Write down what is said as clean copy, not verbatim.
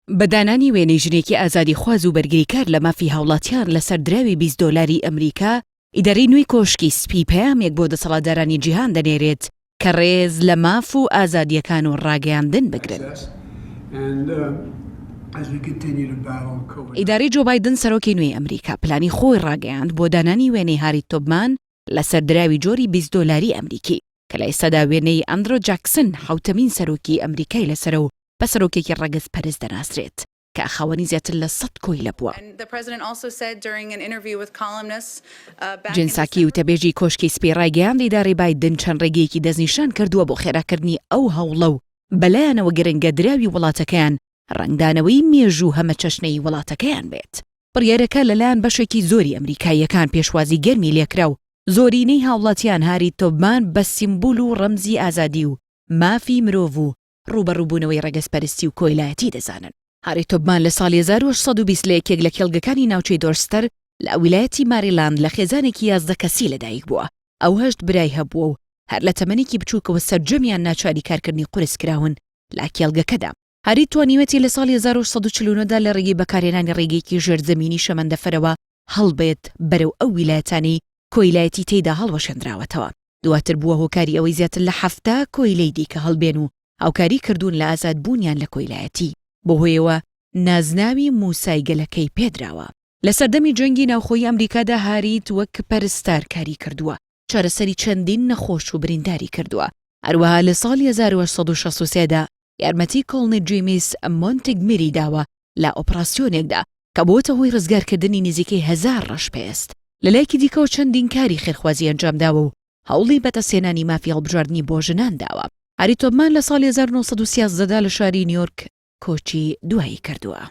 بە دانانی وێنەی ژنێکی ئازادیخواز و بەرگریکار لە مافی هاوڵاتیان لەسەر دراوی 20 دۆلاری ئەمریکا، ئیدارەی نوێی کۆشکی سپی پەیامێک بۆ دەسەڵاتدارانی جیهان دەنێرێت کە ڕێز لە ماف و ئازادییەکان و ڕاگەیاندن بگرن. ئیدارەی جۆ بایدن سەرۆکی نوێی ئەمریکا پلانی خۆی ڕاگەیاند بۆ دانانی وێنەی هاری تۆبمان لەسەر دراوی جۆری 20 دۆلاری ئەمریکی کە لە ئێستادا وێنەی ئەندرۆ جاکسن حەوتەمین سەرۆکی ئەمریکای لەسەرە و بە سەرۆکێکی ڕەگەزپەرست دەناسرێت کە خاوەنی زیاتر لە 100 کۆیلە بووە. جێن ساکی وتەبێژی کۆشکی سپی ڕایگەیاند ئیدارەی بایدن چەند ڕێگەیەکی دەستنیشان کردووە بۆ خێراکردنی ئەو هەوڵە و بەلایانەوە گرنگە دراوی وڵاتەکەیان ڕەنگدانەوەی مێژوو و هەمەچەشنەیی وڵاتەکەیان بێت. بڕیارەکە لەلایەن بەشێکی زۆری ئەمریکاییەکان پێشوازی گەرمی لێکرا و زۆرینەی هاوڵاتیان هاری تۆبمان بە سیمبول و ڕەمزی ئازادی و مافی مرۆڤ و ڕووبەڕووبوونەوەی ڕەگەزپەرستی و کۆیلایەتی دەزانن. هاری تۆبمان لە ساڵی 1820 لە یەکێک لە کێڵگەکانی ناوچەی دۆرستەر لە ویلایەتی ماریلاند لە خێزانێکی 11 کەسی لەدایک بووە. ئەو هەشت برای هەبووە و هەر لە تەمەنێکی بچووکەوە سەرجەمیان ناچاری کارکردنی قورس کراون لە کێڵگەکەدا. هاری توانیویەتی لە ساڵی 1849 دا لە ڕێگەی بەکارهێنانی ڕێگەیەکی ژێرزەمینی شەمەندەفەرەوە هەڵبێت بەرەو ئەو ویلایەتانەی کۆیلایەتی تێیدا هەڵوەشێندراوەتەوە. دواتر بووە هۆکاری ئەوەی زیاتر لە 70 کۆیلەی دیکە هەڵبێن و هاوکاری کردوون لە ئازادبوونیان لە کۆیلایەتی. بەوهۆیەوە نازناوی موسای گەلەکەی پێدراوە. لە سەردەمی جەنگی ناوخۆیی ئەمریکادا هاریت وەک پەرستار کاری کردووە، چارەسەری چەندین نەخۆش و برینداری کردووە. هەروەها لە ساڵی 1863 دا یارمەتی کۆڵنی جیمیس مۆنتگمری داوە لە ئۆپراسیۆنێکدا کە بووەتە هۆی ڕزگارکردنی نزیکەی هەزار ڕەشپێست. لە لایەکی دیکەوە چەندین کاری خێرخوازی ئەنجامداوە و هەوڵی بەدەستهێنانی مافی هەڵبژاردنی بۆ ژنان داوە. هاری تۆبمان لە ساڵی 1913 دا لە شاری نیۆرک کۆچی دوایی کردووە.